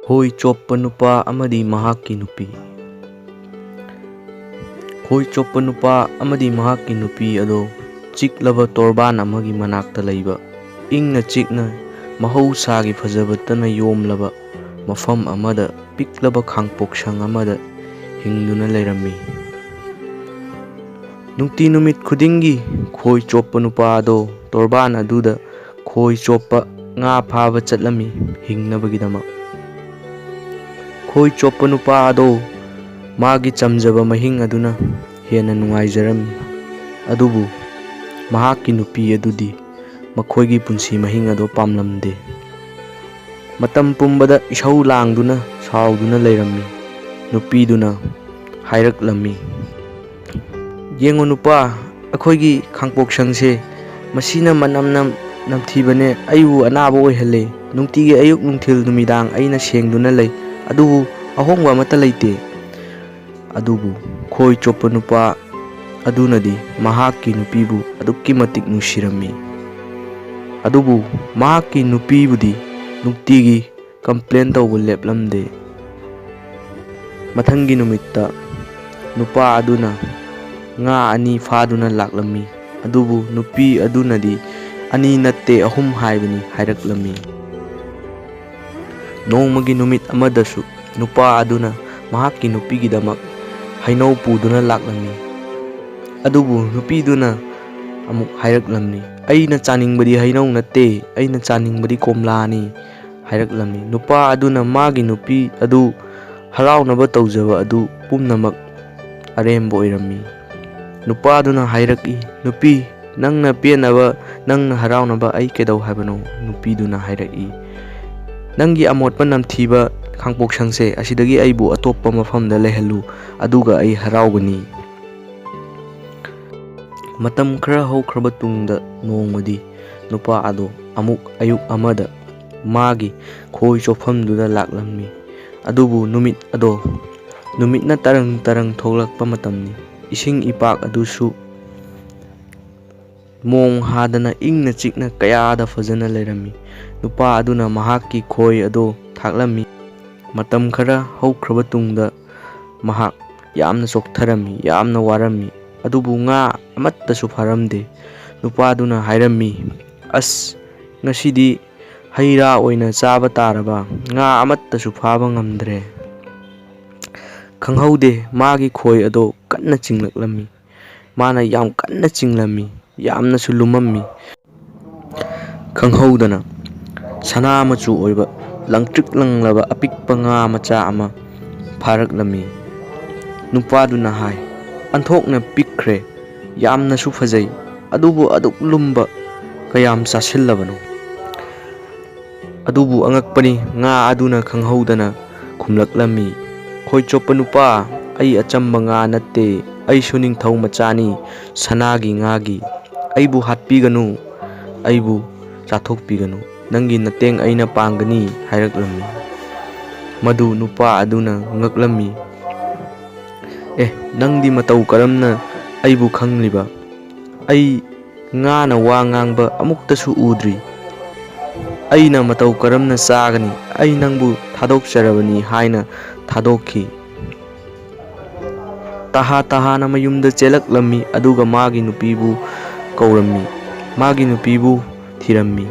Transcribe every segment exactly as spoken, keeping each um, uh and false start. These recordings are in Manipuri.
ꯈꯣꯏ ꯆꯣꯞꯄ ꯅꯨꯄꯥ ꯑꯃꯗꯤ ꯃꯍꯥꯛꯀꯤ ꯅꯨꯄꯤ꯫ ꯈꯣꯏ ꯆꯣꯞꯄ ꯅꯨꯄꯥ ꯑꯃꯗꯤ ꯃꯍꯥꯛꯀꯤ ꯅꯨꯄꯤ ꯑꯗꯣ ꯆꯤꯛꯂꯕ ꯇꯣꯔꯕꯥꯟ ꯑꯃꯒꯤ ꯃꯅꯥꯛꯇ ꯂꯩꯕ ꯏꯪꯅ ꯆꯤꯛꯅ ꯃꯍꯧꯁꯥꯒꯤ ꯐꯖꯕꯇꯅ ꯌꯣꯝꯂꯕ ꯃꯐꯝ ꯑꯃꯗ ꯄꯤꯛꯂꯕ ꯈꯥꯡꯄꯣꯛꯁꯪ ꯑꯃꯗ ꯍꯤꯡꯗꯨꯅ ꯂꯩꯔꯝꯃꯤ꯫ ꯅꯨꯡꯇꯤ ꯅꯨꯃꯤꯠ ꯈꯨꯗꯤꯡꯒꯤ ꯈꯣꯏ ꯆꯣꯞꯄ ꯅꯨꯄꯥ ꯑꯗꯣ ꯇꯣꯔꯕꯥꯟ ꯑꯗꯨꯗ ꯈꯣꯏ ꯆꯣꯞꯄ, ꯉꯥ ꯐꯥꯕ ꯆꯠꯂꯝꯃꯤ ꯍꯤꯡꯅꯕꯒꯤꯗꯃꯛ꯫ ꯈꯣꯏ ꯆꯣꯞꯄ ꯅꯨꯄꯥ ꯑꯗꯣ ꯃꯥꯒꯤ ꯆꯝꯖꯕ ꯃꯍꯤꯡ ꯑꯗꯨꯅ ꯍꯦꯟꯅ ꯅꯨꯡꯉꯥꯏꯖꯔꯝꯃꯤ꯫ ꯑꯗꯨꯕꯨ ꯃꯍꯥꯛꯀꯤ ꯅꯨꯄꯤ ꯑꯗꯨꯗꯤ ꯃꯈꯣꯏꯒꯤ ꯄꯨꯟꯁꯤ ꯃꯍꯤꯡ ꯑꯗꯨ ꯄꯥꯝꯂꯝꯗꯦ꯫ ꯃꯇꯝ ꯄꯨꯝꯕꯗ ꯏꯁꯧ ꯂꯥꯡꯗꯨꯅ ꯁꯥꯎꯗꯨꯅ ꯂꯩꯔꯝꯃꯤ꯫ ꯅꯨꯄꯤꯗꯨꯅ ꯍꯥꯏꯔꯛꯂꯝꯃꯤ, "ꯌꯦꯡꯉꯨ ꯅꯨꯄꯥ, ꯑꯩꯈꯣꯏꯒꯤ ꯈꯥꯡꯄꯣꯛꯁꯪꯁꯦ ꯃꯁꯤꯅ ꯃꯅꯝ ꯅꯝ-, ꯅꯝꯊꯤꯕꯅꯦ, ꯑꯩꯕꯨ ꯑꯅꯥꯕ ꯑꯣꯏꯍꯜꯂꯦ꯫ ꯅꯨꯡꯇꯤꯒꯤ ꯑꯌꯨꯛ ꯅꯨꯡꯊꯤꯜ ꯅꯨꯃꯤꯗꯥꯡ ꯑꯩꯅ ꯁꯦꯡꯗꯨꯅ ꯂꯩ, ꯑꯗꯨꯕꯨ ꯑꯍꯣꯡꯕ ꯑꯃꯠꯇ ꯂꯩꯇꯦ"꯫ ꯑꯗꯨꯕꯨ ꯈꯣꯏ ꯆꯣꯞꯄ ꯅꯨꯄꯥ ꯑꯗꯨꯅꯗꯤ ꯃꯍꯥꯛꯀꯤ ꯅꯨꯄꯤꯕꯨ ꯑꯗꯨꯛꯀꯤ ꯃꯇꯤꯛ ꯅꯨꯡꯁꯤꯔꯝꯃꯤ꯫ ꯑꯗꯨꯕꯨ ꯃꯍꯥꯛꯀꯤ ꯅꯨꯄꯤꯕꯨꯗꯤ ꯅꯨꯡꯇꯤꯒꯤ ꯀꯝꯄ꯭ꯂꯦꯟ ꯇꯧꯕ ꯂꯦꯞꯂꯝꯗꯦ꯫ ꯃꯊꯪꯒꯤ ꯅꯨꯃꯤꯠꯇ ꯅꯨꯄꯥ ꯑꯗꯨꯅ ꯉꯥ ꯑꯅꯤ ꯐꯥꯗꯨꯅ ꯂꯥꯛꯂꯝꯃꯤ꯫ ꯑꯗꯨꯕꯨ ꯅꯨꯄꯤ ꯑꯗꯨꯅꯗꯤ "ꯑꯅꯤ ꯅꯠꯇꯦ, ꯑꯍꯨꯝ ꯍꯥꯏꯕꯅꯤ" ꯍꯥꯏꯔꯛꯂꯝꯃꯤ꯫ ꯅꯣꯡꯃꯒꯤ ꯅꯨꯃꯤꯠ ꯑꯃꯗꯁꯨ ꯅꯨꯄꯥ ꯑꯗꯨꯅ ꯃꯍꯥꯛꯀꯤ ꯅꯨꯄꯤꯒꯤꯗꯃꯛ ꯍꯩꯅꯧ ꯄꯨꯗꯨꯅ ꯂꯥꯛꯂꯝꯃꯤ꯫ ꯑꯗꯨꯕꯨ ꯅꯨꯄꯤꯗꯨꯅ ꯑꯃꯨꯛ ꯍꯥꯏꯔꯛꯂꯝꯃꯤ, "ꯑꯩꯅ ꯆꯥꯅꯤꯡꯕꯗꯤ ꯍꯩꯅꯧ ꯅꯠꯇꯦ, ꯑꯩꯅ ꯆꯥꯅꯤꯡꯕꯗꯤ ꯀꯣꯝꯂꯥꯅꯤ" ꯍꯥꯏꯔꯛꯂꯝꯃꯤ꯫ ꯅꯨꯄꯥ ꯑꯗꯨꯅ ꯃꯥꯒꯤ ꯅꯨꯄꯤ ꯑꯗꯨ ꯍꯔꯥꯎꯅꯕ ꯇꯧꯖꯕ ꯑꯗꯨ ꯄꯨꯝꯅꯃꯛ ꯑꯔꯦꯝꯕ ꯑꯣꯏꯔꯝꯃꯤ꯫ ꯅꯨꯄꯥꯗꯨꯅ ꯍꯥꯏꯔꯛꯏ, "ꯅꯨꯄꯤ, ꯅꯪꯅ ꯄꯦꯟꯅꯕ, ꯅꯪꯅ ꯍꯔꯥꯎꯅꯕ ꯑꯩ ꯀꯩꯗꯧ ꯍꯥꯏꯕꯅꯣ?" ꯅꯨꯄꯤꯗꯨꯅ ꯍꯥꯏꯔꯛꯏ, "ꯅꯪꯒꯤ ꯑꯃꯣꯠꯄ ꯅꯝꯊꯤꯕ ꯈꯥꯡꯄꯣꯛꯁꯪꯁꯦ ꯑꯁꯤꯗꯒꯤ ꯑꯩꯕꯨ ꯑꯇꯣꯞꯄ ꯃꯐꯝꯗ ꯂꯩꯍꯜꯂꯨ, ꯑꯗꯨꯒ ꯑꯩ ꯍꯔꯥꯎꯒꯅꯤ"꯫ ꯃꯇꯝ ꯈꯔ ꯍꯧꯈ꯭ꯔꯕ ꯇꯨꯡꯗ ꯅꯣꯡꯃꯗꯤ ꯅꯨꯄꯥ ꯑꯗꯣ ꯑꯃꯨꯛ ꯑꯌꯨꯛ ꯑꯃꯗ ꯃꯥꯒꯤ ꯈꯣꯏ ꯆꯣꯞꯐꯝꯗꯨꯗ ꯂꯥꯛꯂꯝꯃꯤ꯫ ꯑꯗꯨꯕꯨ ꯅꯨꯃꯤꯠ ꯑꯗꯣ ꯅꯨꯃꯤꯠꯅ ꯇꯔꯪ ꯇꯔꯪ ꯊꯣꯛꯂꯛꯄ ꯃꯇꯝꯅꯤ꯫ ꯏꯁꯤꯡ ꯏꯄꯥꯛ ꯑꯗꯨꯁꯨ ꯃꯣꯡ ꯍꯥꯗꯅ ꯏꯪꯅ ꯆꯤꯛꯅ ꯀꯌꯥꯗ ꯐꯖꯅ ꯂꯩꯔꯝꯃꯤ꯫ ꯅꯨꯄꯥ ꯑꯗꯨꯅ ꯃꯍꯥꯛꯀꯤ ꯈꯣꯏ ꯑꯗꯣ ꯊꯥꯛꯂꯝꯃꯤ꯫ ꯃꯇꯝ ꯈꯔ ꯍꯧꯈ꯭ꯔꯕ ꯇꯨꯡꯗ ꯃꯍꯥꯛ ꯌꯥꯝꯅ ꯆꯣꯛꯊꯔꯝꯃꯤ, ꯌꯥꯝꯅ ꯋꯥꯔꯝꯃꯤ꯫ ꯑꯗꯨꯕꯨ ꯉꯥ ꯑꯃꯠꯇꯁꯨ ꯐꯥꯔꯝꯗꯦ꯫ ꯅꯨꯄꯥꯗꯨꯅ ꯍꯥꯏꯔꯝꯃꯤ, "ꯑꯁ, ꯉꯁꯤꯗꯤ ꯍꯩ ꯔꯥ ꯑꯣꯏꯅ ꯆꯥꯕ ꯇꯥꯔꯕ, ꯉꯥ ꯑꯃꯠꯇꯁꯨ ꯐꯥꯕ ꯉꯝꯗ꯭ꯔꯦ"꯫ ꯈꯪꯍꯧꯗꯦ, ꯃꯥꯒꯤ ꯈꯣꯏ ꯑꯗꯣ ꯀꯟꯅ ꯆꯤꯡꯂꯛꯂꯝꯃꯤ꯫ ꯃꯥꯅ ꯌꯥꯝ ꯀꯟꯅ ꯆꯤꯡꯂꯝꯃꯤ, ꯌꯥꯝꯅꯁꯨ ꯂꯨꯝꯃꯝꯃꯤ꯫ ꯈꯪꯍꯧꯗꯅ ꯁꯅꯥ ꯃꯆꯨ ꯑꯣꯏꯕ ꯂꯪꯇ꯭ꯔꯤꯛ ꯂꯪꯂꯕ ꯑꯄꯤꯛꯄ ꯉꯥ ꯃꯆꯥ ꯑꯃ ꯐꯥꯔꯛꯂꯝꯃꯤ꯫ ꯅꯨꯄꯥꯗꯨꯅ ꯍꯥꯏ, "ꯑꯣꯟꯊꯣꯛꯅ ꯄꯤꯛꯈ꯭ꯔꯦ, ꯌꯥꯝꯅꯁꯨ ꯐꯖꯩ, ꯑꯗꯨꯕꯨ ꯑꯗꯨꯛ ꯂꯨꯝꯕ ꯀꯌꯥꯝ ꯆꯥꯁꯤꯜꯂꯕꯅꯣ?" ꯑꯗꯨꯕꯨ ꯑꯉꯛꯄꯅꯤ, ꯉꯥ ꯑꯗꯨꯅ ꯈꯪꯍꯧꯗꯅ ꯈꯨꯝꯂꯛꯂꯝꯃꯤ, "ꯈꯣꯏ ꯆꯣꯞꯄ ꯅꯨꯄꯥ, ꯑꯩ ꯑꯆꯝꯕ ꯉꯥ ꯅꯠꯇꯦ, ꯑꯩꯁꯨ ꯅꯤꯡꯊꯧ ꯃꯆꯥꯅꯤ, ꯁꯅꯥꯒꯤ ꯉꯥꯒꯤ꯫ ꯑꯩꯕꯨ ꯍꯥꯠꯄꯤꯒꯅꯨ, ꯑꯩꯕꯨ ꯆꯥꯊꯣꯛꯄꯤꯒꯅꯨ, ꯅꯪꯒꯤ ꯅꯇꯦꯡ ꯑꯩꯅ ꯄꯥꯡꯒꯅꯤ" ꯍꯥꯏꯔꯛꯂꯝꯃꯤ꯫ ꯃꯗꯨ ꯅꯨꯄꯥ ꯑꯗꯨꯅ ꯉꯛꯂꯝꯃꯤ꯫ "ꯑꯦ, ꯅꯪꯗꯤ ꯃꯇꯧ ꯀꯔꯝꯅ ꯑꯩꯕꯨ ꯈꯪꯂꯤꯕ? ꯑꯩ ꯉꯥꯅ ꯋꯥ ꯉꯥꯡꯕ ꯑꯃꯨꯛꯇꯁꯨ ꯎꯗ꯭ꯔꯤ꯫ ꯑꯩꯅ ꯃꯇꯧ ꯀꯔꯝꯅ ꯆꯥꯒꯅꯤ? ꯑꯩ ꯅꯪꯕꯨ ꯊꯥꯗꯣꯛꯆꯔꯕꯅꯤ" ꯍꯥꯏꯅ ꯊꯥꯗꯣꯛꯈꯤ꯫ ꯇꯍꯥ ꯇꯍꯥꯅ ꯃꯌꯨꯝꯗ ꯆꯦꯜꯂꯛꯂꯝꯃꯤ, ꯑꯗꯨꯒ ꯃꯥꯒꯤ ꯅꯨꯄꯤꯕꯨ ꯀꯧꯔꯝꯃꯤ, ꯃꯥꯒꯤ ꯅꯨꯄꯤꯕꯨ ꯊꯤꯔꯝꯃꯤ꯫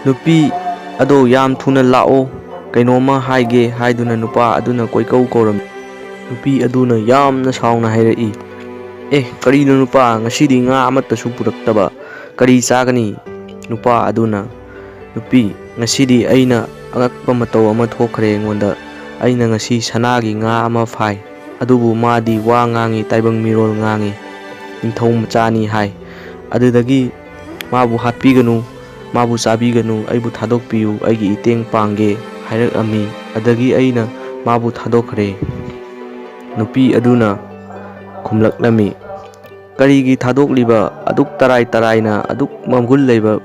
"ꯅꯨꯄꯤ ꯑꯗꯣ, ꯌꯥꯝ ꯊꯨꯅ ꯂꯥꯛꯑꯣ, ꯀꯩꯅꯣꯝꯃ ꯍꯥꯏꯒꯦ" ꯍꯥꯏꯗꯨꯅ ꯅꯨꯄꯥ ꯑꯗꯨꯅ ꯀꯣꯏꯀꯧ ꯀꯧꯔꯝꯃꯤ꯫ ꯅꯨꯄꯤ ꯑꯗꯨꯅ ꯌꯥꯝꯅ ꯁꯥꯎꯅ ꯍꯥꯏꯔꯛꯏ, "ꯑꯦ, ꯀꯔꯤꯅꯣ ꯅꯨꯄꯥ, ꯉꯁꯤꯗꯤ ꯉꯥ ꯑꯃꯠꯇꯁꯨ ꯄꯨꯔꯛꯇꯕ? ꯀꯔꯤ ꯆꯥꯒꯅꯤ?" ꯅꯨꯄꯥ ꯑꯗꯨꯅ, "ꯅꯨꯄꯤ, ꯉꯁꯤꯗꯤ ꯑꯩꯅ ꯑꯉꯛꯄ ꯃꯇꯧ ꯑꯃ ꯊꯣꯛꯈ꯭ꯔꯦ ꯑꯩꯉꯣꯟꯗ꯫ ꯑꯩꯅ ꯉꯁꯤ ꯁꯅꯥꯒꯤ ꯉꯥ ꯑꯃ ꯐꯥꯏ, ꯑꯗꯨꯕꯨ ꯃꯥꯗꯤ ꯋꯥ ꯉꯥꯡꯉꯤ, ꯇꯥꯏꯕꯪ ꯃꯤꯔꯣꯜ ꯉꯥꯡꯉꯤ, ꯅꯤꯡꯊꯧ ꯃꯆꯥꯅꯤ ꯍꯥꯏ꯫ ꯑꯗꯨꯗꯒꯤ ꯃꯥꯕꯨ ꯍꯥꯠꯄꯤꯒꯅꯨ, ꯃꯥꯕꯨ ꯆꯥꯕꯤꯒꯅꯨ, ꯑꯩꯕꯨ ꯊꯥꯗꯣꯛꯄꯤꯌꯨ, ꯑꯩꯒꯤ ꯏꯇꯦꯡ ꯄꯥꯡꯒꯦ" ꯍꯥꯏꯔꯛꯂꯝꯃꯤ꯫ ꯑꯗꯒꯤ ꯑꯩꯅ ꯃꯥꯕꯨ ꯊꯥꯗꯣꯛꯈ꯭ꯔꯦ꯫ ꯅꯨꯄꯤ ꯑꯗꯨꯅ ꯈꯨꯝꯂꯛꯂꯝꯃꯤ, "ꯀꯔꯤꯒꯤ ꯊꯥꯗꯣꯛꯂꯤꯕ? ꯑꯗꯨꯛ ꯇꯔꯥꯏ ꯇꯔꯥꯏꯅ, ꯑꯗꯨꯛ ꯃꯒꯨꯟ ꯂꯩꯕ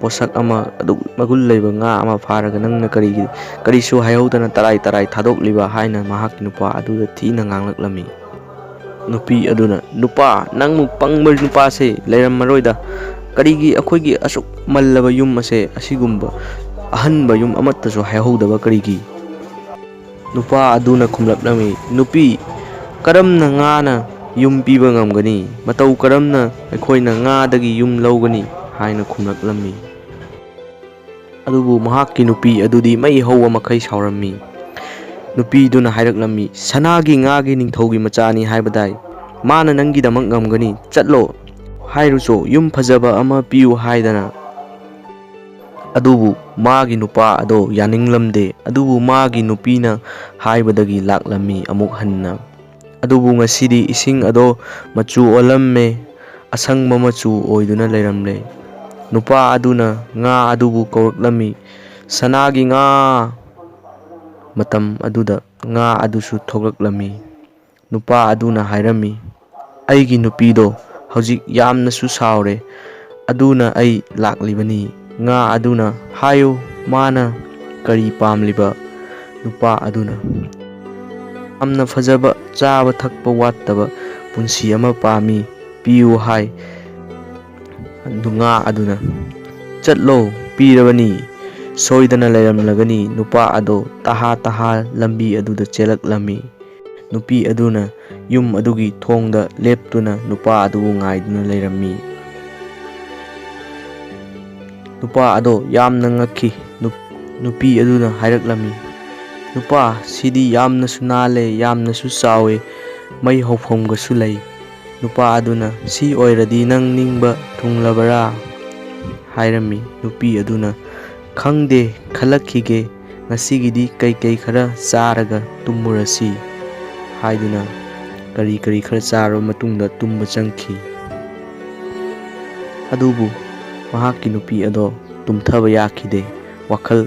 ꯄꯣꯠꯁꯛ ꯑꯃ, ꯑꯗꯨꯛ ꯃꯒꯨꯟ ꯂꯩꯕ ꯉꯥ ꯑꯃ ꯐꯥꯔꯒ ꯅꯪꯅ ꯀꯔꯤꯒꯤ, ꯀꯔꯤꯁꯨ ꯍꯥꯏꯍꯧꯗꯅ ꯇꯔꯥꯏ ꯇꯔꯥꯏ ꯊꯥꯗꯣꯛꯂꯤꯕ?" ꯍꯥꯏꯅ ꯃꯍꯥꯛꯀꯤ ꯅꯨꯄꯥ ꯑꯗꯨꯗ ꯊꯤꯅ ꯉꯥꯡꯂꯛꯂꯝꯃꯤ꯫ ꯅꯨꯄꯤ ꯑꯗꯨꯅ, "ꯅꯨꯄꯥ, ꯅꯪꯃꯨꯛ ꯄꯪꯕ ꯅꯨꯄꯥꯁꯦ ꯂꯩꯔꯝꯃꯔꯣꯏꯗ꯫ ꯀꯔꯤꯒꯤ ꯑꯩꯈꯣꯏꯒꯤ ꯑꯁꯨꯛ ꯃꯜꯂꯕ ꯌꯨꯝ ꯑꯁꯦ ꯑꯁꯤꯒꯨꯝꯕ ꯑꯍꯟꯕ ꯌꯨꯝ ꯑꯃꯠꯇꯁꯨ ꯍꯥꯏꯍꯧꯗꯕ ꯀꯔꯤꯒꯤ?" ꯅꯨꯄꯥ ꯑꯗꯨꯅ ꯈꯨꯝꯂꯛꯂꯝꯃꯤ, "ꯅꯨꯄꯤ, ꯀꯔꯝꯅ ꯉꯥꯅ ꯌꯨꯝ ꯄꯤꯕ ꯉꯝꯒꯅꯤ? ꯃꯇꯧ ꯀꯔꯝꯅ ꯑꯩꯈꯣꯏꯅ ꯉꯥꯗꯒꯤ ꯌꯨꯝ ꯂꯧꯒꯅꯤ?" ꯍꯥꯏꯅ ꯈꯨꯝꯂꯛꯂꯝꯃꯤ꯫ ꯑꯗꯨꯕꯨ ꯃꯍꯥꯛꯀꯤ ꯅꯨꯄꯤ ꯑꯗꯨꯗꯤ ꯃꯩ ꯍꯧꯕ ꯃꯈꯩ ꯁꯥꯎꯔꯝꯃꯤ꯫ ꯅꯨꯄꯤꯗꯨꯅ ꯍꯥꯏꯔꯛꯂꯝꯃꯤ, "ꯁꯅꯥꯒꯤ ꯉꯥꯒꯤ ꯅꯤꯡꯊꯧꯒꯤ ꯃꯆꯥꯅꯤ ꯍꯥꯏꯕꯗꯥꯏ? ꯃꯥꯅ ꯅꯪꯒꯤꯗꯃꯛ ꯉꯝꯒꯅꯤ꯫ ꯆꯠꯂꯣ ꯍꯥꯏꯔꯨꯆꯣ, ꯌꯨꯝ ꯐꯖꯕ ꯑꯃ ꯄꯤꯌꯨ ꯍꯥꯏꯗꯅ"꯫ ꯑꯗꯨꯕꯨ ꯃꯥꯒꯤ ꯅꯨꯄꯥ ꯑꯗꯣ ꯌꯥꯅꯤꯡꯂꯝꯗꯦ꯫ ꯑꯗꯨꯕꯨ ꯃꯥꯒꯤ ꯅꯨꯄꯤꯅ ꯍꯥꯏꯕꯗꯒꯤ ꯂꯥꯛꯂꯝꯃꯤ ꯑꯃꯨꯛ ꯍꯟꯅ꯫ ꯑꯗꯨꯕꯨ ꯉꯁꯤꯗꯤ ꯏꯁꯤꯡ ꯑꯗꯣ ꯃꯆꯨ ꯑꯣꯜꯂꯝꯃꯦ, ꯑꯁꯪꯕ ꯃꯆꯨ ꯑꯣꯏꯗꯨꯅ ꯂꯩꯔꯝꯂꯦ꯫ ꯅꯨꯄꯥ ꯑꯗꯨꯅ ꯉꯥ ꯑꯗꯨꯕꯨ ꯀꯧꯔꯛꯂꯝꯃꯤ, "ꯁꯅꯥꯒꯤ ꯉꯥ!" ꯃꯇꯝ ꯑꯗꯨꯗ ꯉꯥ ꯑꯗꯨꯁꯨ ꯊꯣꯛꯂꯛꯂꯝꯃꯤ꯫ ꯅꯨꯄꯥ ꯑꯗꯨꯅ ꯍꯥꯏꯔꯝꯃꯤ, "ꯑꯩꯒꯤ ꯅꯨꯄꯤꯗꯣ ꯍꯧꯖꯤꯛ ꯌꯥꯝꯅꯁꯨ ꯁꯥꯎꯔꯦ, ꯑꯗꯨꯅ ꯑꯩ ꯂꯥꯛꯂꯤꯕꯅꯤ꯫ ꯉꯥ ꯑꯗꯨꯅ ꯍꯥꯏꯌꯨ, ꯃꯥꯅ ꯀꯔꯤ ꯄꯥꯝꯂꯤꯕ?" ꯅꯨꯄꯥ ꯑꯗꯨꯅ, "ꯌꯥꯝꯅ ꯐꯖꯕ, ꯆꯥꯕ ꯊꯛꯄ ꯋꯥꯠꯇꯕ ꯄꯨꯟꯁꯤ ꯑꯃ ꯄꯥꯝꯃꯤ, ꯄꯤꯌꯨ" ꯍꯥꯏ꯫ ꯑꯗꯨ ꯉꯥ ꯑꯗꯨꯅ, "ꯆꯠꯂꯣ, ꯄꯤꯔꯕꯅꯤ, ꯁꯣꯏꯗꯅ ꯂꯩꯔꯝꯂꯒꯅꯤ"꯫ ꯅꯨꯄꯥ ꯑꯗꯣ ꯇꯍꯥ ꯇꯍꯥ ꯂꯝꯕꯤ ꯑꯗꯨꯗ ꯆꯦꯜꯂꯛꯂꯝꯃꯤ꯫ ꯅꯨꯄꯤ ꯑꯗꯨꯅ ꯌꯨꯝ ꯑꯗꯨꯒꯤ ꯊꯣꯡꯗ ꯂꯦꯞꯇꯨꯅ ꯅꯨꯄꯥ ꯑꯗꯨꯕꯨ ꯉꯥꯏꯗꯨꯅ ꯂꯩꯔꯝꯃꯤ꯫ ꯅꯨꯄꯥ ꯑꯗꯣ ꯌꯥꯝꯅ ꯉꯛꯈꯤ꯫ ꯅꯨꯞ-, ꯅꯨꯄꯤ ꯑꯗꯨꯅ ꯍꯥꯏꯔꯛꯂꯝꯃꯤ, "ꯅꯨꯄꯥ, ꯁꯤꯗꯤ ꯌꯥꯝꯅꯁꯨ ꯅꯥꯜꯂꯦ, ꯌꯥꯝꯅꯁꯨ ꯆꯥꯎꯋꯦ, ꯃꯩ ꯍꯧꯐꯝꯒꯁꯨ ꯂꯩ"꯫ ꯅꯨꯄꯥ ꯑꯗꯨꯅ, "ꯁꯤ ꯑꯣꯏꯔꯗꯤ ꯅꯪ ꯅꯤꯡꯕ ꯊꯨꯡꯂꯕꯔꯥ?" ꯍꯥꯏꯔꯝꯃꯤ꯫ ꯅꯨꯄꯤ ꯑꯗꯨꯅ, "ꯈꯪꯗꯦ, ꯈꯜꯂꯛꯈꯤꯒꯦ, ꯉꯁꯤꯒꯤꯗꯤ ꯀꯩꯀꯩ ꯈꯔ ꯆꯥꯔꯒ ꯇꯨꯝꯃꯨꯔꯁꯤ" ꯍꯥꯏꯗꯨꯅ ꯀꯔꯤ ꯀꯔꯤ ꯈꯔ ꯆꯥꯔꯕ ꯃꯇꯨꯡꯗ ꯇꯨꯝꯕ ꯆꯪꯈꯤ꯫ ꯑꯗꯨꯕꯨ ꯃꯍꯥꯛꯀꯤ ꯅꯨꯄꯤ ꯑꯗꯣ ꯇꯨꯝꯊꯕ ꯌꯥꯈꯤꯗꯦ꯫ ꯋꯥꯈꯜ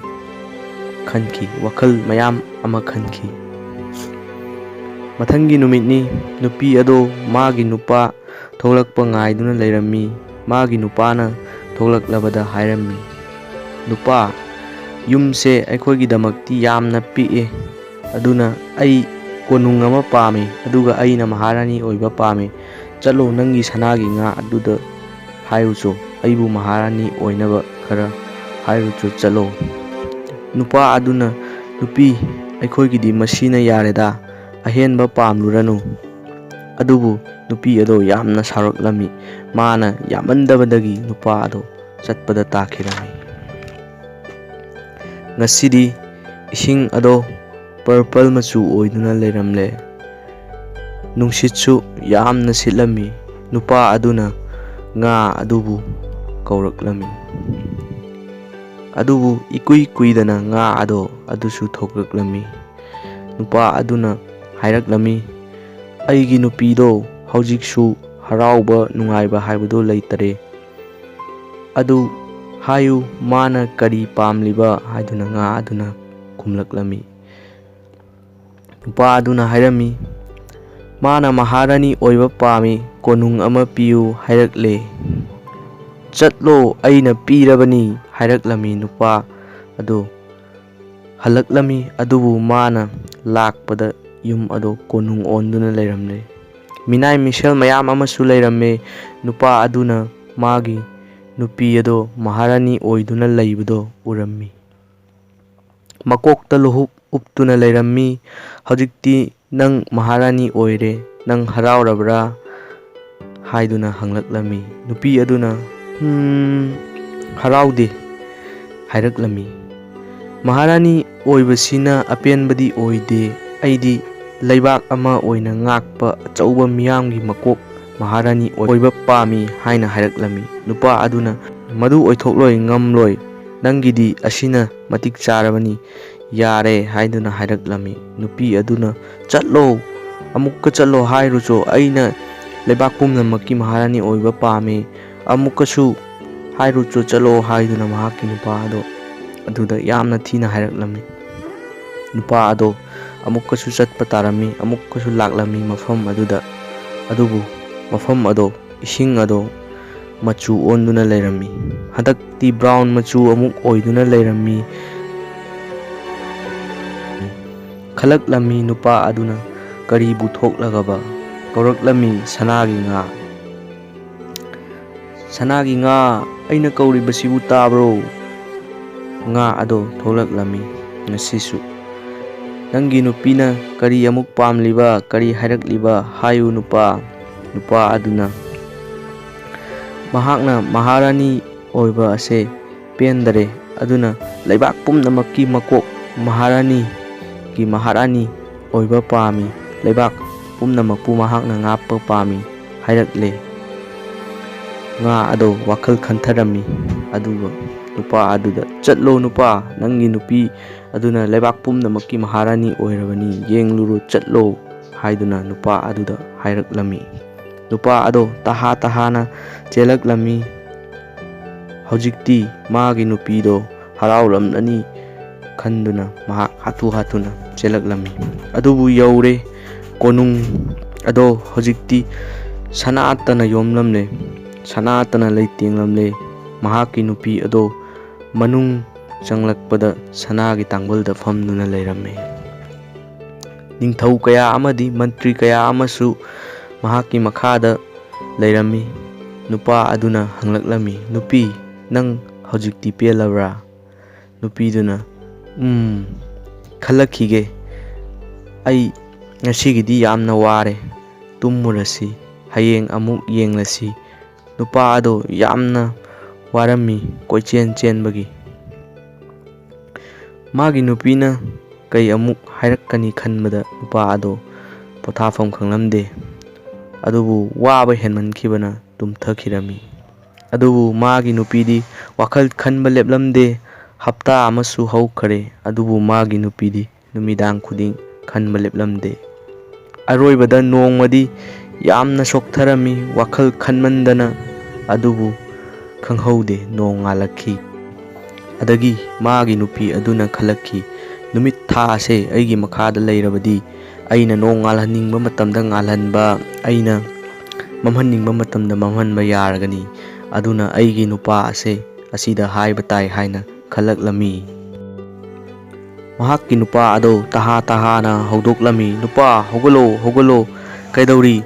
ꯈꯟꯈꯤ, ꯋꯥꯈꯜ ꯃꯌꯥꯝ ꯑꯃ ꯈꯟꯈꯤ꯫ ꯃꯊꯪꯒꯤ ꯅꯨꯃꯤꯠꯅꯤ꯫ ꯅꯨꯄꯤ ꯑꯗꯣ ꯃꯥꯒꯤ ꯅꯨꯄꯥ ꯊꯣꯛꯂꯛꯄ ꯉꯥꯏꯗꯨꯅ ꯂꯩꯔꯝꯃꯤ꯫ ꯃꯥꯒꯤ ꯅꯨꯄꯥꯅ ꯊꯣꯛꯂꯛꯂꯕꯗ ꯍꯥꯏꯔꯝꯃꯤ, "ꯅꯨꯄꯥ, ꯌꯨꯝꯁꯦ ꯑꯩꯈꯣꯏꯒꯤꯗꯃꯛꯇꯤ ꯌꯥꯝꯅ ꯄꯤꯛꯑꯦ, ꯑꯗꯨꯅ ꯑꯩ ꯀꯣꯅꯨꯡ ꯑꯃ ꯄꯥꯝꯃꯤ, ꯑꯗꯨꯒ ꯑꯩꯅ ꯃꯍꯥꯔꯥꯅꯤ ꯑꯣꯏꯕ ꯄꯥꯝꯃꯤ꯫ ꯆꯠꯂꯣ, ꯅꯪꯒꯤ ꯁꯅꯥꯒꯤ ꯉꯥ ꯑꯗꯨꯗ ꯍꯥꯏꯔꯨꯆꯣ, ꯑꯩꯕꯨ ꯃꯍꯥꯔꯥꯅꯤ ꯑꯣꯏꯅꯕ ꯈꯔ ꯍꯥꯏꯔꯨꯆꯣ ꯆꯠꯂꯣ꯫ ꯅꯨꯄꯥ ꯑꯗꯨꯅ, "ꯅꯨꯄꯤ, ꯑꯩꯈꯣꯏꯒꯤꯗꯤ ꯃꯁꯤꯅ ꯌꯥꯔꯦꯗ, ꯑꯍꯦꯟꯕ ꯄꯥꯝꯂꯨꯔꯅꯨ"꯫ ꯑꯗꯨꯕꯨ ꯅꯨꯄꯤ ꯑꯗꯣ ꯌꯥꯝꯅ ꯁꯥꯎꯔꯛꯂꯝꯃꯤ꯫ ꯃꯥꯅ ꯌꯥꯝꯃꯟꯗꯕꯗꯒꯤ ꯅꯨꯄꯥ ꯑꯗꯣ ꯆꯠꯄꯗ ꯇꯥꯈꯤꯔꯝꯃꯤ꯫ ꯉꯁꯤꯗꯤ ꯏꯁꯤꯡ ꯑꯗꯣ purple ꯃꯆꯨ ꯑꯣꯏꯗꯨꯅ ꯂꯩꯔꯝꯂꯦ꯫ ꯅꯨꯡꯁꯤꯠꯁꯨ ꯌꯥꯝꯅ ꯁꯤꯠꯂꯝꯃꯤ꯫ ꯅꯨꯄꯥ ꯑꯗꯨꯅ ꯉꯥ ꯑꯗꯨꯕꯨ ꯀꯧꯔꯛꯂꯝꯃꯤ꯫ ꯑꯗꯨꯕꯨ ꯏꯀꯨꯏ ꯀꯨꯏꯗꯅ ꯉꯥ ꯑꯗꯣ ꯑꯗꯨꯁꯨ ꯊꯣꯛꯂꯛꯂꯝꯃꯤ꯫ ꯅꯨꯄꯥ ꯑꯗꯨꯅ ꯍꯥꯏꯔꯛꯂꯝꯃꯤ, "ꯑꯩꯒꯤ ꯅꯨꯄꯤꯗꯣ ꯍꯧꯖꯤꯛꯁꯨ ꯍꯔꯥꯎꯕ ꯅꯨꯡꯉꯥꯏꯕ ꯍꯥꯏꯕꯗꯨ ꯂꯩꯇꯔꯦ꯫ ꯑꯗꯨ ꯍꯥꯏꯌꯨ, ꯃꯥꯅ ꯀꯔꯤ ꯄꯥꯝꯂꯤꯕ?" ꯍꯥꯏꯗꯨꯅ ꯉꯥ ꯑꯗꯨꯅ ꯈꯨꯝꯂꯛꯂꯝꯃꯤ꯫ ꯅꯨꯄꯥ ꯑꯗꯨꯅ ꯍꯥꯏꯔꯝꯃꯤ, "ꯃꯥꯅ ꯃꯍꯥꯔꯥꯅꯤ ꯑꯣꯏꯕ ꯄꯥꯝꯃꯤ, ꯀꯣꯅꯨꯡ ꯑꯃ ꯄꯤꯌꯨ ꯍꯥꯏꯔꯛꯂꯦ꯫ ꯆꯠꯂꯣ, ꯑꯩꯅ ꯄꯤꯔꯕꯅꯤ" ꯍꯥꯏꯔꯛꯂꯝꯃꯤ꯫ ꯅꯨꯄꯥ ꯑꯗꯨ ꯍꯜꯂꯛꯂꯝꯃꯤ, ꯑꯗꯨꯕꯨ ꯃꯥꯅ ꯂꯥꯛꯄꯗ ꯌꯨꯝ ꯑꯗꯨ ꯀꯣꯅꯨꯡ ꯑꯣꯟꯗꯨꯅ ꯂꯩꯔꯝꯂꯦ꯫ ꯃꯤꯅꯥꯏ ꯃꯤꯁꯦꯜ ꯃꯌꯥꯝ ꯑꯃꯁꯨ ꯂꯩꯔꯝꯃꯦ꯫ ꯅꯨꯄꯥ ꯑꯗꯨꯅ ꯃꯥꯒꯤ ꯅꯨꯄꯤ ꯑꯗꯣ ꯃꯍꯥꯔꯥꯅꯤ ꯑꯣꯏꯗꯨꯅ ꯂꯩꯕꯗꯣ ꯎꯔꯝꯃꯤ꯫ ꯃꯀꯣꯛꯇ ꯂꯨꯍꯨꯞ ꯎꯞꯇꯨꯅ ꯂꯩꯔꯝꯃꯤ꯫ "ꯍꯧꯖꯤꯛꯇꯤ ꯅꯪ ꯃꯍꯥꯔꯥꯅꯤ ꯑꯣꯏꯔꯦ, ꯅꯪ ꯍꯔꯥꯎꯔꯕ꯭ꯔꯥ?" ꯍꯥꯏꯗꯨꯅ ꯍꯪꯂꯛꯂꯝꯃꯤ꯫ ꯅꯨꯄꯤ ꯑꯗꯨꯅ, "ꯎꯝ, ꯍꯔꯥꯎꯗꯦ" ꯍꯥꯏꯔꯛꯂꯝꯃꯤ꯫ "ꯃꯍꯥꯔꯥꯅꯤ ꯑꯣꯏꯕꯁꯤꯅ ꯑꯄꯦꯟꯕꯗꯤ ꯑꯣꯏꯗꯦ꯫ ꯑꯩꯗꯤ ꯂꯩꯕꯥꯛ ꯑꯃ ꯑꯣꯏꯅ ꯉꯥꯛꯄ ꯑꯆꯧꯕ ꯃꯤꯌꯥꯝꯒꯤ ꯃꯀꯣꯛ ꯃꯍꯥꯔꯥꯅꯤ ꯑꯣꯏꯕ ꯄꯥꯝꯃꯤ" ꯍꯥꯏꯅ ꯍꯥꯏꯔꯛꯂꯝꯃꯤ꯫ ꯅꯨꯄꯥ ꯑꯗꯨꯅ, "ꯃꯗꯨ ꯑꯣꯏꯊꯣꯛꯂꯣꯏ, ꯉꯝꯂꯣꯏ꯫ ꯅꯪꯒꯤꯗꯤ ꯑꯁꯤꯅ ꯃꯇꯤꯛ ꯆꯥꯔꯕꯅꯤ, ꯌꯥꯔꯦ" ꯍꯥꯏꯗꯨꯅ ꯍꯥꯏꯔꯛꯂꯝꯃꯤ꯫ ꯅꯨꯄꯤ ꯑꯗꯨꯅ, "ꯆꯠꯂꯣ, ꯑꯃꯨꯛꯀ ꯆꯠꯂꯣ ꯍꯥꯏꯔꯨꯆꯣ, ꯑꯩꯅ ꯂꯩꯕꯥꯛ ꯄꯨꯝꯅꯃꯛꯀꯤ ꯃꯍꯥꯔꯥꯅꯤ ꯑꯣꯏꯕ ꯄꯥꯝꯃꯤ꯫ ꯑꯃꯨꯛꯀꯁꯨ ꯍꯥꯏꯔꯨꯆꯣ ꯆꯠꯂꯣ" ꯍꯥꯏꯗꯨꯅ ꯃꯍꯥꯛꯀꯤ ꯅꯨꯄꯥ ꯑꯗꯣ ꯑꯗꯨꯗ ꯌꯥꯝꯅ ꯊꯤꯅ ꯍꯥꯏꯔꯛꯂꯝꯃꯤ꯫ ꯅꯨꯄꯥ ꯑꯗꯣ ꯑꯃꯨꯛꯀꯁꯨ ꯆꯠꯄ ꯇꯥꯔꯝꯃꯤ, ꯑꯃꯨꯛꯀꯁꯨ ꯂꯥꯛꯂꯝꯃꯤ ꯃꯐꯝ ꯑꯗꯨꯗ꯫ ꯑꯗꯨꯕꯨ ꯃꯐꯝ ꯑꯗꯣ, ꯏꯁꯤꯡ ꯑꯗꯣ ꯃꯆꯨ ꯑꯣꯟꯗꯨꯅ ꯂꯩꯔꯝꯃꯤ꯫ ꯍꯟꯗꯛꯇꯤ brown ꯃꯆꯨ ꯑꯃꯨꯛ ꯑꯣꯏꯗꯨꯅ ꯂꯩꯔꯝꯃꯤ꯫ ꯈꯜꯂꯛꯂꯝꯃꯤ ꯅꯨꯄꯥ ꯑꯗꯨꯅ, "ꯀꯔꯤꯕꯨ ꯊꯣꯛꯂꯒꯕ?" ꯀꯧꯔꯛꯂꯝꯃꯤ, "ꯁꯅꯥꯒꯤ ꯉꯥ, ꯁꯅꯥꯒꯤ ꯉꯥ, ꯑꯩꯅ ꯀꯧꯔꯤꯕꯁꯤꯕꯨ ꯇꯥꯕ꯭ꯔꯣ? ꯉꯥ ꯑꯗꯣ ꯊꯣꯛꯂꯛꯂꯝꯃꯤ꯫ ꯉꯁꯤꯁꯨ ꯅꯪꯒꯤ ꯅꯨꯄꯤꯅ ꯀꯔꯤ ꯑꯃꯨꯛ ꯄꯥꯝꯂꯤꯕ, ꯀꯔꯤ ꯍꯥꯏꯔꯛꯂꯤꯕ ꯍꯥꯏꯌꯨ ꯅꯨꯄꯥ꯫ ꯅꯨꯄꯥ ꯑꯗꯨꯅ ꯃꯍꯥꯛꯅ ꯃꯍꯥꯔꯥꯅꯤ ꯑꯣꯏꯕ ꯑꯁꯦ ꯄꯦꯟꯗꯔꯦ, ꯑꯗꯨꯅ ꯂꯩꯕꯥꯛ ꯄꯨꯝꯅꯃꯛꯀꯤ ꯃꯀꯣꯛ ꯃꯍꯥꯔꯥꯅꯤꯒꯤ ꯃꯍꯥꯔꯥꯅꯤ ꯑꯣꯏꯕ ꯄꯥꯝꯃꯤ, ꯂꯩꯕꯥꯛ ꯄꯨꯝꯅꯃꯛꯄꯨ ꯃꯍꯥꯛꯅ ꯉꯥꯛꯄ ꯄꯥꯝꯃꯤ ꯍꯥꯏꯔꯛꯂꯦ꯫ ꯉꯥ ꯑꯗꯣ ꯋꯥꯈꯜ ꯈꯟꯊꯔꯝꯃꯤ, ꯑꯗꯨꯒ ꯅꯨꯄꯥ ꯑꯗꯨꯗ, "ꯆꯠꯂꯣ ꯅꯨꯄꯥ, ꯅꯪꯒꯤ ꯅꯨꯄꯤ ꯑꯗꯨꯅ ꯂꯩꯕꯥꯛ ꯄꯨꯝꯅꯃꯛꯀꯤ ꯃꯍꯥꯔꯥꯅꯤ ꯑꯣꯏꯔꯕꯅꯤ, ꯌꯦꯡꯂꯨꯔꯣ, ꯆꯠꯂꯣ" ꯍꯥꯏꯗꯨꯅ ꯅꯨꯄꯥ ꯑꯗꯨꯗ ꯍꯥꯏꯔꯛꯂꯝꯃꯤ꯫ ꯅꯨꯄꯥ ꯑꯗꯣ ꯇꯍꯥ ꯇꯍꯥꯅ ꯆꯦꯜꯂꯛꯂꯝꯃꯤ꯫ ꯍꯧꯖꯤꯛꯇꯤ ꯃꯥꯒꯤ ꯅꯨꯄꯤꯗꯣ ꯍꯔꯥꯎꯔꯝꯂꯅꯤ ꯈꯟꯗꯨꯅ ꯃꯍꯥꯛ ꯍꯥꯊꯨ ꯍꯥꯊꯨꯅ ꯆꯦꯜꯂꯛꯂꯝꯃꯤ꯫ ꯑꯗꯨꯕꯨ ꯌꯧꯔꯦ, ꯀꯣꯅꯨꯡ ꯑꯗꯣ ꯍꯧꯖꯤꯛꯇꯤ ꯁꯅꯥꯇꯅ ꯌꯣꯝꯂꯝꯂꯦ, ꯁꯅꯥꯇꯅ ꯂꯩꯇꯦꯡꯂꯝꯂꯦ꯫ ꯃꯍꯥꯛꯀꯤ ꯅꯨꯄꯤ ꯑꯗꯣ ꯃꯅꯨꯡ ꯆꯪꯂꯛꯄꯗ ꯁꯅꯥꯒꯤ ꯇꯥꯡꯕꯜꯗ ꯐꯝꯗꯨꯅ ꯂꯩꯔꯝꯃꯤ꯫ ꯅꯤꯡꯊꯧ ꯀꯌꯥ ꯑꯃꯗꯤ ꯃꯟꯇ꯭ꯔꯤ ꯀꯌꯥ ꯑꯃꯁꯨ ꯃꯍꯥꯛꯀꯤ ꯃꯈꯥꯗ ꯂꯩꯔꯝꯃꯤ꯫ ꯅꯨꯄꯥ ꯑꯗꯨꯅ ꯍꯪꯂꯛꯂꯝꯃꯤ, "ꯅꯨꯄꯤ, ꯅꯪ ꯍꯧꯖꯤꯛꯇꯤ ꯄꯦꯜꯂꯕ꯭ꯔꯥ?" ꯅꯨꯄꯤꯗꯨꯅ, "ꯎꯝ, ꯈꯜꯂꯛꯈꯤꯒꯦ꯫ ꯑꯩ ꯉꯁꯤꯒꯤꯗꯤ ꯌꯥꯝꯅ ꯋꯥꯔꯦ꯫ ꯇꯨꯝꯃꯨꯔꯁꯤ꯫ ꯍꯌꯦꯡ ꯑꯃꯨꯛ ꯌꯦꯡꯂꯁꯤ꯫" ꯅꯨꯄꯥ ꯑꯗꯣ ꯌꯥꯝꯅ ꯋꯥꯔꯝꯃꯤ ꯀꯣꯏꯆꯦꯟ ꯆꯦꯟꯕꯒꯤ꯫ ꯃꯥꯒꯤ ꯅꯨꯄꯤꯅ ꯀꯩ ꯑꯃꯨꯛ ꯍꯥꯏꯔꯛꯀꯅꯤ ꯈꯟꯕꯗ ꯅꯨꯄꯥ ꯑꯗꯣ ꯄꯣꯊꯥꯐꯝ ꯈꯪꯂꯝꯗꯦ꯫ ꯑꯗꯨꯕꯨ ꯋꯥꯕ ꯍꯦꯟꯃꯟꯈꯤꯕꯅ ꯇꯨꯝꯊꯈꯤꯔꯝꯃꯤ꯫ ꯑꯗꯨꯕꯨ ꯃꯥꯒꯤ ꯅꯨꯄꯤꯗꯤ ꯋꯥꯈꯜ ꯈꯟꯕ ꯂꯦꯞꯂꯝꯗꯦ꯫ ꯍꯞꯇꯥ ꯑꯃꯁꯨ ꯍꯧꯈꯔꯦ, ꯑꯗꯨꯕꯨ ꯃꯥꯒꯤ ꯅꯨꯄꯤꯗꯤ ꯅꯨꯃꯤꯗꯥꯡ ꯈꯨꯗꯤꯡ ꯈꯟꯕ ꯂꯦꯞꯂꯝꯗꯦ꯫ ꯑꯔꯣꯏꯕꯗ ꯅꯣꯡꯃꯗꯤ ꯌꯥꯝꯅ ꯁꯣꯛꯊꯔꯝꯃꯤ, ꯋꯥꯈꯜ ꯈꯟꯃꯟꯗꯅ꯫ ꯑꯗꯨꯕꯨ ꯈꯪꯍꯧꯗꯦ, ꯅꯣꯡ ꯉꯥꯜꯂꯛꯈꯤ꯫ ꯑꯗꯒꯤ ꯃꯥꯒꯤ ꯅꯨꯄꯤ ꯑꯗꯨꯅ ꯈꯜꯂꯛꯈꯤ, "ꯅꯨꯃꯤꯠ ꯊꯥ ꯑꯁꯦ ꯑꯩꯒꯤ ꯃꯈꯥꯗ ꯂꯩꯔꯕꯗꯤ ꯑꯩꯅ ꯅꯣꯡ ꯉꯥꯜꯍꯟꯅꯤꯡꯕ ꯃꯇꯝꯗ ꯉꯥꯜꯍꯟꯕ, ꯑꯩꯅ ꯃꯝꯍꯟꯅꯤꯡꯕ ꯃꯇꯝꯗ ꯃꯝꯍꯟꯕ ꯌꯥꯔꯒꯅꯤ꯫ ꯑꯗꯨꯅ ꯑꯩꯒꯤ ꯅꯨꯄꯥ ꯑꯁꯦ ꯑꯁꯤꯗ ꯍꯥꯏꯕ ꯇꯥꯏ" ꯍꯥꯏꯅ ꯈꯜꯂꯛꯂꯝꯃꯤ꯫ ꯃꯍꯥꯛꯀꯤ ꯅꯨꯄꯥ ꯑꯗꯣ ꯇꯍꯥ ꯇꯍꯥꯅ ꯍꯧꯗꯣꯛꯂꯝꯃꯤ, "ꯅꯨꯄꯥ, ꯍꯧꯒꯠꯂꯣ, ꯍꯧꯒꯠꯂꯣ, ꯀꯩꯗꯧꯔꯤ?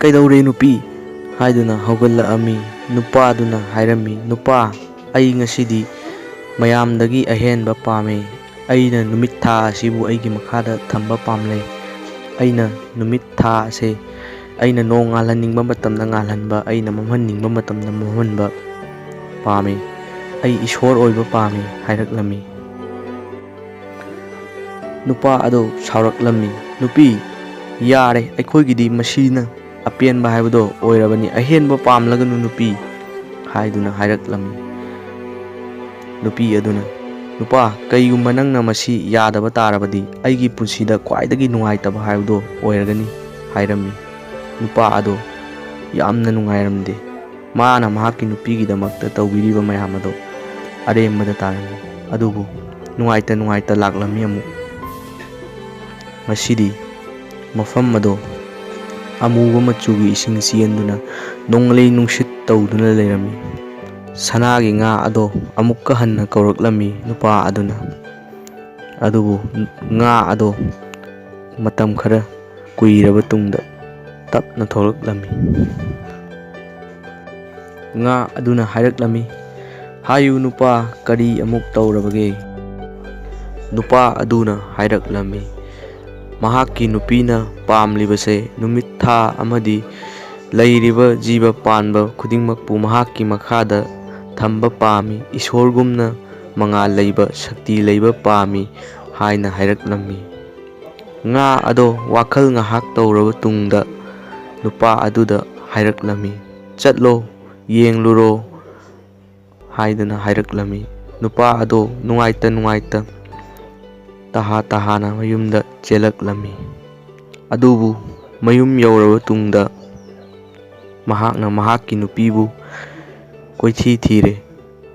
ꯀꯩꯗꯧꯔꯦ ꯅꯨꯄꯤ?" ꯍꯥꯏꯗꯨꯅ ꯍꯧꯒꯠꯂꯛꯑꯝꯃꯤ꯫ ꯅꯨꯄꯥꯗꯨꯅ ꯍꯥꯏꯔꯝꯃꯤ, "ꯅꯨꯄꯥ, ꯑꯩ ꯉꯁꯤꯗꯤ ꯃꯌꯥꯝꯗꯒꯤ ꯑꯍꯦꯟꯕ ꯄꯥꯝꯃꯤ꯫ ꯑꯩꯅ ꯅꯨꯃꯤꯠ ꯊꯥ ꯑꯁꯤꯕꯨ ꯑꯩꯒꯤ ꯃꯈꯥꯗ ꯊꯝꯕ ꯄꯥꯝꯂꯦ꯫ ꯑꯩꯅ ꯅꯨꯃꯤꯠ ꯊꯥ ꯑꯁꯦ ꯑꯩꯅ ꯅꯣꯡ ꯉꯥꯜꯍꯟꯅꯤꯡꯕ ꯃꯇꯝꯗ ꯉꯥꯜꯍꯟꯕ, ꯑꯩꯅ ꯃꯝꯍꯟꯅꯤꯡꯕ ꯃꯇꯝꯗ ꯃꯝꯍꯟꯕ ꯄꯥꯝꯃꯤ꯫ ꯑꯩ ꯏꯁꯣꯔ ꯑꯣꯏꯕ ꯄꯥꯝꯃꯤ ꯍꯥꯏꯔꯛꯂꯝꯃꯤ꯫ ꯅꯨꯄꯥ ꯑꯗꯨ ꯁꯥꯎꯔꯛꯂꯝꯃꯤ꯫ "ꯅꯨꯄꯤ, ꯌꯥꯔꯦ, ꯑꯩꯈꯣꯏꯒꯤꯗꯤ ꯃꯁꯤꯅ ꯑꯄꯦꯟꯕ ꯍꯥꯏꯕꯗꯣ ꯑꯣꯏꯔꯕꯅꯤ꯫ ꯑꯍꯦꯟꯕ ꯄꯥꯝꯂꯒꯅꯨ ꯅꯨꯄꯤ," ꯍꯥꯏꯗꯨꯅ ꯍꯥꯏꯔꯛꯂꯝꯃꯤ꯫ ꯅꯨꯄꯤ ꯑꯗꯨꯅ, "ꯅꯨꯄꯥ, ꯀꯩꯒꯨꯝꯕ ꯅꯪꯅ ꯃꯁꯤ ꯌꯥꯗꯕ ꯇꯥꯔꯕꯗꯤ ꯑꯩꯒꯤ ꯄꯨꯟꯁꯤꯗ ꯈ꯭ꯋꯥꯏꯗꯒꯤ ꯅꯨꯡꯉꯥꯏꯇꯕ ꯍꯥꯏꯕꯗꯣ ꯑꯣꯏꯔꯒꯅꯤ," ꯍꯥꯏꯔꯝꯃꯤ꯫ ꯅꯨꯄꯥ ꯑꯗꯣ ꯌꯥꯝꯅ ꯅꯨꯡꯉꯥꯏꯔꯝꯗꯦ꯫ ꯃꯥꯅ ꯃꯍꯥꯛꯀꯤ ꯅꯨꯄꯤꯒꯤꯗꯃꯛꯇ ꯇꯧꯕꯤꯔꯤꯕ ꯃꯌꯥꯝ ꯑꯗꯣ ꯑꯔꯦꯝꯕꯗ ꯇꯥꯔꯝꯃꯤ꯫ ꯑꯗꯨꯕꯨ ꯅꯨꯡꯉꯥꯏꯇ ꯅꯨꯡꯉꯥꯏꯇ ꯂꯥꯛꯂꯝꯃꯤ ꯑꯃꯨꯛ꯫ ꯉꯁꯤꯗꯤ ꯃꯐꯝ ꯑꯗꯣ ꯑꯃꯨꯕ ꯃꯆꯨꯒꯤ ꯏꯁꯤꯡ ꯆꯦꯟꯗꯨꯅ ꯅꯣꯡꯂꯩ ꯅꯨꯡꯁꯤꯠ ꯇꯧꯗꯨꯅ ꯂꯩꯔꯝꯃꯤ꯫ ꯁꯅꯥꯒꯤ ꯉꯥ ꯑꯗꯣ ꯑꯃꯨꯛꯀ ꯍꯟꯅ ꯀꯧꯔꯛꯂꯝꯃꯤ ꯅꯨꯄꯥ ꯑꯗꯨꯅ꯫ ꯑꯗꯨꯕꯨ ꯉꯥ ꯑꯗꯣ ꯃꯇꯝ ꯈꯔ ꯀꯨꯏꯔꯕ ꯇꯨꯡꯗ ꯇꯞꯅ ꯊꯣꯛꯂꯛꯂꯝꯃꯤ꯫ ꯉꯥ ꯑꯗꯨꯅ ꯍꯥꯏꯔꯛꯂꯝꯃꯤ, "ꯍꯥꯏꯌꯨ ꯅꯨꯄꯥ, ꯀꯔꯤ ꯑꯃꯨꯛ ꯇꯧꯔꯕꯒꯦ?" ꯅꯨꯄꯥ ꯑꯗꯨꯅ ꯍꯥꯏꯔꯛꯂꯝꯃꯤ, ꯃꯍꯥꯛꯀꯤ ꯅꯨꯄꯤꯅ ꯄꯥꯝꯂꯤꯕꯁꯦ ꯅꯨꯃꯤꯠ ꯊꯥ ꯑꯃꯗꯤ ꯂꯩꯔꯤꯕ ꯖꯤꯕ ꯄꯥꯟꯕ ꯈꯨꯗꯤꯡꯃꯛꯄꯨ ꯃꯍꯥꯛꯀꯤ ꯃꯈꯥꯗ ꯊꯝꯕ ꯄꯥꯝꯃꯤ, ꯏꯁꯣꯔꯒꯨꯝꯅ ꯃꯉꯥꯜ ꯂꯩꯕ, ꯁꯛꯇꯤ ꯂꯩꯕ ꯄꯥꯝꯃꯤ ꯍꯥꯏꯅ ꯍꯥꯏꯔꯛꯂꯝꯃꯤ꯫ ꯉꯥ ꯑꯗꯣ ꯋꯥꯈꯜ ꯉꯥꯏꯍꯥꯛ ꯇꯧꯔꯕ ꯇꯨꯡꯗ ꯅꯨꯄꯥ ꯑꯗꯨꯗ ꯍꯥꯏꯔꯛꯂꯝꯃꯤ, "ꯆꯠꯂꯣ, ꯌꯦꯡꯂꯨꯔꯣ" ꯍꯥꯏꯗꯨꯅ ꯍꯥꯏꯔꯛꯂꯝꯃꯤ꯫ ꯅꯨꯄꯥ ꯑꯗꯣ ꯅꯨꯡꯉꯥꯏꯇ ꯅꯨꯡꯉꯥꯏꯇ ꯇꯍꯥ ꯇꯍꯥꯅ ꯃꯌꯨꯝꯗ ꯆꯦꯜꯂꯛꯂꯝꯃꯤ꯫ ꯑꯗꯨꯕꯨ ꯃꯌꯨꯝ ꯌꯧꯔꯕ ꯇꯨꯡꯗ ꯃꯍꯥꯛꯅ ꯃꯍꯥꯛꯀꯤ ꯅꯨꯄꯤꯕꯨ ꯀꯣꯏꯊꯤ ꯊꯤꯔꯦ꯫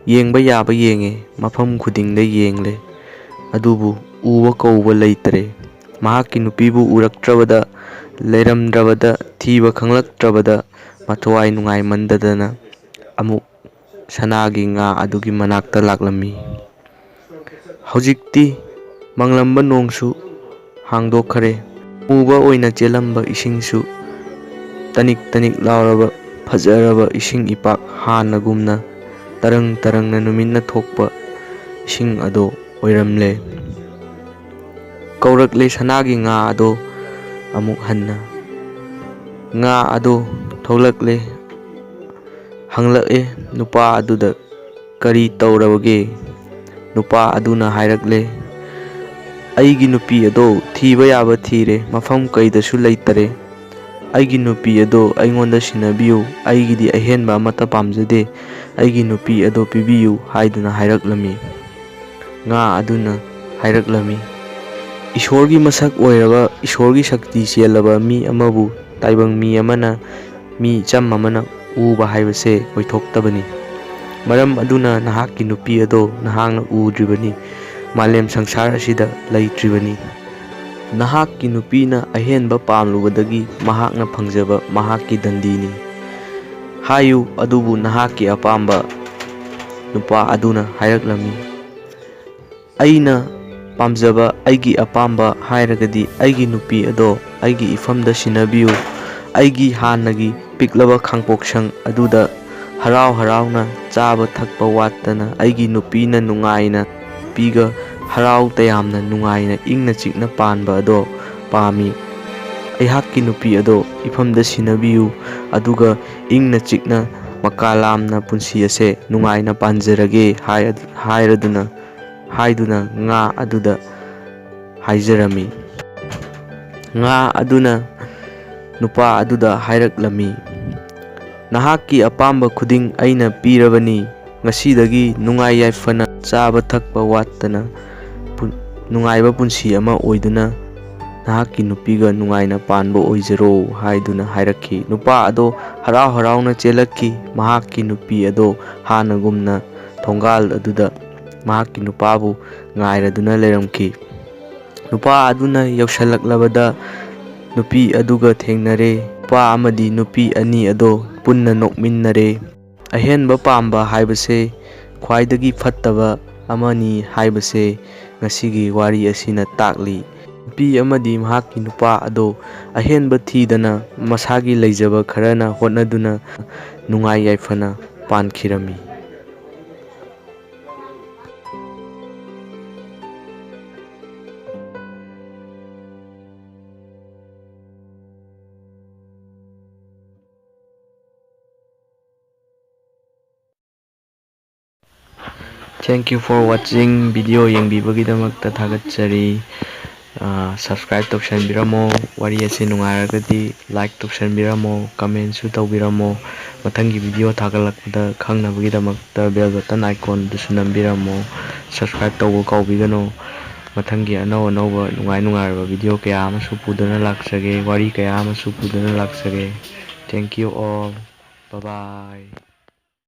ꯌꯦꯡꯕ ꯌꯥꯕ ꯌꯦꯡꯉꯦ, ꯃꯐꯝ ꯈꯨꯗꯤꯡꯗ ꯌꯦꯡꯂꯦ, ꯑꯗꯨꯕꯨ ꯎꯕ ꯀꯧꯕ ꯂꯩꯇ꯭ꯔꯦ꯫ ꯃꯍꯥꯛꯀꯤ ꯅꯨꯄꯤꯕꯨ ꯎꯔꯛꯇ꯭ꯔꯕꯗ, ꯂꯩꯔꯝꯗ꯭ꯔꯕꯗ, ꯊꯤꯕ ꯈꯪꯂꯛꯇ꯭ꯔꯕꯗ ꯃꯊ꯭ꯋꯥꯏ ꯅꯨꯡꯉꯥꯏꯃꯟꯗꯗꯅ ꯑꯃꯨꯛ ꯁꯅꯥꯒꯤ ꯉꯥ ꯑꯗꯨꯒꯤ ꯃꯅꯥꯛꯇ ꯂꯥꯛꯂꯝꯃꯤ꯫ ꯍꯧꯖꯤꯛꯇꯤ ꯃꯪꯂꯝꯕ ꯅꯣꯡꯁꯨ ꯍꯥꯡꯗꯣꯛꯈꯔꯦ꯫ ꯃꯨꯕ ꯑꯣꯏꯅ ꯆꯦꯜꯂꯝꯕ ꯏꯁꯤꯡꯁꯨ ꯇꯅꯤꯛ ꯇꯅꯤꯛ ꯂꯥꯎꯔꯕ ꯐꯖꯔꯕ ꯏꯁꯤꯡ ꯏꯄꯥꯛ ꯍꯥꯟꯅꯒꯨꯝꯅ ꯇꯔꯪ ꯇꯔꯪꯅ ꯅꯨꯃꯤꯠꯅ ꯊꯣꯛꯄ ꯏꯁꯤꯡ ꯑꯗꯣ ꯑꯣꯏꯔꯝꯂꯦ꯫ ꯀꯧꯔꯛꯂꯦ ꯁꯅꯥꯒꯤ ꯉꯥ ꯑꯗꯣ ꯑꯃꯨꯛ ꯍꯟꯅ꯫ ꯉꯥ ꯑꯗꯣ ꯊꯣꯛꯂꯛꯂꯦ, ꯍꯪꯂꯛꯑꯦ ꯅꯨꯄꯥ ꯑꯗꯨꯗ, "ꯀꯔꯤ ꯇꯧꯔꯕꯒꯦ?" ꯅꯨꯄꯥ ꯑꯗꯨꯅ ꯍꯥꯏꯔꯛꯂꯦ, "ꯑꯩꯒꯤ ꯅꯨꯄꯤ ꯑꯗꯣ ꯊꯤꯕ ꯌꯥꯕ ꯊꯤꯔꯦ, ꯃꯐꯝ ꯀꯩꯗꯁꯨ ꯂꯩꯇꯔꯦ꯫ ꯑꯩꯒꯤ ꯅꯨꯄꯤ ꯑꯗꯣ ꯑꯩꯉꯣꯟꯗ ꯁꯤꯟꯅꯕꯤꯌꯨ, ꯑꯩꯒꯤꯗꯤ ꯑꯍꯦꯟꯕ ꯑꯃꯠꯇ ꯄꯥꯝꯖꯗꯦ, ꯑꯩꯒꯤ ꯅꯨꯄꯤ ꯑꯗꯣ ꯄꯤꯕꯤꯌꯨ" ꯍꯥꯏꯗꯨꯅ ꯍꯥꯏꯔꯛꯂꯝꯃꯤ꯫ ꯉꯥ ꯑꯗꯨꯅ ꯍꯥꯏꯔꯛꯂꯝꯃꯤ, "ꯏꯁꯣꯔꯒꯤ ꯃꯁꯛ ꯑꯣꯏꯔꯕ, ꯏꯁꯣꯔꯒꯤ ꯁꯛꯇꯤ ꯆꯦꯜꯂꯕ ꯃꯤ ꯑꯃꯕꯨ ꯇꯥꯏꯕꯪ ꯃꯤ ꯑꯃꯅ, ꯃꯤ ꯏꯆꯝ ꯑꯃꯅ ꯎꯕ ꯍꯥꯏꯕꯁꯦ ꯑꯣꯏꯊꯣꯛꯇꯕꯅꯤ꯫ ꯃꯔꯝ ꯑꯗꯨꯅ ꯅꯍꯥꯛꯀꯤ ꯅꯨꯄꯤ ꯑꯗꯣ ꯅꯍꯥꯛꯅ ꯎꯗ꯭ꯔꯤꯕꯅꯤ, ꯃꯥꯂꯦꯝ ꯁꯪꯁꯥꯔ ꯑꯁꯤꯗ ꯂꯩꯇ꯭ꯔꯤꯕꯅꯤ꯫ ꯅꯍꯥꯛꯀꯤ ꯅꯨꯄꯤꯅ ꯑꯍꯦꯟꯕ ꯄꯥꯝꯂꯨꯕꯗꯒꯤ ꯃꯍꯥꯛꯅ ꯐꯪꯖꯕ ꯃꯍꯥꯛꯀꯤ ꯗꯟꯗꯤꯅꯤ꯫ ꯍꯥꯏꯌꯨ ꯑꯗꯨꯕꯨ ꯅꯍꯥꯛꯀꯤ ꯑꯄꯥꯝꯕ", ꯅꯨꯄꯥ ꯑꯗꯨꯅ ꯍꯥꯏꯔꯛꯂꯝꯃꯤ꯫ "ꯑꯩꯅ ꯄꯥꯝꯖꯕ, ꯑꯩꯒꯤ ꯑꯄꯥꯝꯕ ꯍꯥꯏꯔꯒꯗꯤ ꯑꯩꯒꯤ ꯅꯨꯄꯤ ꯑꯗꯣ ꯑꯩꯒꯤ ꯏꯐꯝꯗ ꯁꯤꯟꯅꯕꯤꯌꯨ꯫ ꯑꯩꯒꯤ ꯍꯥꯟꯅꯒꯤ ꯄꯤꯛꯂꯕ ꯈꯥꯡꯄꯣꯛꯁꯪ ꯑꯗꯨꯗ ꯍꯔꯥꯎ ꯍꯔꯥꯎꯅ ꯆꯥꯕ ꯊꯛꯄ ꯋꯥꯠꯇꯅ ꯑꯩꯒꯤ ꯅꯨꯄꯤꯅ ꯅꯨꯡꯉꯥꯏꯅ, ꯅꯨꯄꯤꯒ ꯍꯔꯥꯎ ꯇꯌꯥꯝꯅ ꯅꯨꯡꯉꯥꯏꯅ ꯏꯪꯅ ꯆꯤꯛꯅ ꯄꯥꯟꯕ ꯑꯗꯣ ꯄꯥꯝꯃꯤ꯫ ꯑꯩꯍꯥꯛꯀꯤ ꯅꯨꯄꯤ ꯑꯗꯣ ꯏꯐꯝꯗ ꯁꯤꯟꯅꯕꯤꯌꯨ, ꯑꯗꯨꯒ ꯏꯪꯅ ꯆꯤꯛꯅ ꯃꯀꯥ ꯂꯥꯝꯅ ꯄꯨꯟꯁꯤ ꯑꯁꯦ ꯅꯨꯡꯉꯥꯏꯅ ꯄꯥꯟꯖꯔꯒꯦ" ꯍꯥꯏ-, ꯍꯥꯏꯔꯗꯨꯅ, ꯍꯥꯏꯗꯨꯅ ꯉꯥ ꯑꯗꯨꯗ ꯍꯥꯏꯖꯔꯝꯃꯤ꯫ ꯉꯥ ꯑꯗꯨꯅ ꯅꯨꯄꯥ ꯑꯗꯨꯗ ꯍꯥꯏꯔꯛꯂꯝꯃꯤ, "ꯅꯍꯥꯛꯀꯤ ꯑꯄꯥꯝꯕ ꯈꯨꯗꯤꯡ ꯑꯩꯅ ꯄꯤꯔꯕꯅꯤ꯫ ꯉꯁꯤꯗꯒꯤ ꯅꯨꯡꯉꯥꯏ ꯌꯥꯏꯐꯅ ꯆꯥꯕ ꯊꯛꯄ ꯋꯥꯠꯇꯅ ꯄꯨꯟ-, ꯅꯨꯡꯉꯥꯏꯕ ꯄꯨꯟꯁꯤ ꯑꯃ ꯑꯣꯏꯗꯨꯅ ꯅꯍꯥꯛꯀꯤ ꯅꯨꯄꯤꯒ ꯅꯨꯡꯉꯥꯏꯅ ꯄꯥꯟꯕ ꯑꯣꯏꯖꯔꯣ" ꯍꯥꯏꯗꯨꯅ ꯍꯥꯏꯔꯛꯈꯤ꯫ ꯅꯨꯄꯥ ꯑꯗꯣ ꯍꯔꯥꯎ ꯍꯔꯥꯎꯅ ꯆꯦꯜꯂꯛꯈꯤ꯫ ꯃꯍꯥꯛꯀꯤ ꯅꯨꯄꯤ ꯑꯗꯣ ꯍꯥꯟꯅꯒꯨꯝꯅ ꯊꯣꯡꯒꯥꯜ ꯑꯗꯨꯗ ꯃꯍꯥꯛꯀꯤ ꯅꯨꯄꯥꯕꯨ ꯉꯥꯏꯔꯗꯨꯅ ꯂꯩꯔꯝꯈꯤ꯫ ꯅꯨꯄꯥ ꯑꯗꯨꯅ ꯌꯧꯁꯜꯂꯛꯂꯕꯗ ꯅꯨꯄꯤ ꯑꯗꯨꯒ ꯊꯦꯡꯅꯔꯦ꯫ ꯅꯨꯄꯥ ꯑꯃꯗꯤ ꯅꯨꯄꯤ ꯑꯅꯤ ꯑꯗꯣ ꯄꯨꯟꯅ ꯅꯣꯛꯃꯤꯟꯅꯔꯦ꯫ ꯑꯍꯦꯟꯕ ꯄꯥꯝꯕ ꯍꯥꯏꯕꯁꯦ ꯈ꯭ꯋꯥꯏꯗꯒꯤ ꯐꯠꯇꯕ ꯑꯃꯅꯤ ꯍꯥꯏꯕꯁꯦ ꯉꯁꯤꯒꯤ ꯋꯥꯔꯤ ꯑꯁꯤꯅ ꯇꯥꯛꯂꯤ꯫ ꯅꯨꯄꯤ ꯑꯃꯗꯤ ꯃꯍꯥꯛꯀꯤ ꯅꯨꯄꯥ ꯑꯗꯣ ꯑꯍꯦꯟꯕ ꯊꯤꯗꯅ ꯃꯁꯥꯒꯤ ꯂꯩꯖꯕ ꯈꯔꯅ ꯍꯣꯠꯅꯗꯨꯅ ꯅꯨꯡꯉꯥꯏ ꯌꯥꯏꯐꯅ ꯄꯥꯟꯈꯤꯔꯝꯃꯤ꯫ Thank you for watching. Video ꯌꯦꯡꯕꯤꯕꯒꯤꯗꯃꯛꯇ ꯊꯥꯒꯠꯆꯔꯤ꯫ ꯑꯥ, subscribe ꯇꯧꯁꯟꯕꯤꯔꯝꯃꯣ꯫ ꯋꯥꯔꯤ ꯑꯁꯤ ꯅꯨꯡꯉꯥꯏꯔꯒꯗꯤ like ꯇꯧꯁꯟꯕꯤꯔꯝꯃꯣ, commentꯁꯨ ꯇꯧꯕꯤꯔꯝꯃꯣ꯫ ꯃꯊꯪꯒꯤ video ꯊꯥꯒꯠꯂꯛꯄꯗ ꯈꯪꯅꯕꯒꯤꯗꯃꯛꯇ bell button iconꯗꯨꯁꯨ ꯅꯝꯕꯤꯔꯝꯃꯣ꯫ Subscribe ꯇꯧꯕ ꯀꯥꯎꯕꯤꯒꯅꯨ꯫ ꯃꯊꯪꯒꯤ ꯑꯅꯧ ꯑꯅꯧꯕ ꯅꯨꯡꯉꯥꯏ ꯅꯨꯡꯉꯥꯏꯔꯕ video ꯀꯌꯥ ꯑꯃꯁꯨ ꯄꯨꯗꯨꯅ ꯂꯥꯛꯆꯒꯦ, ꯋꯥꯔꯤ ꯀꯌꯥ ꯑꯃꯁꯨ ꯄꯨꯗꯨꯅ ꯂꯥꯛꯆꯒꯦ꯫ Thank you all. Bye bye.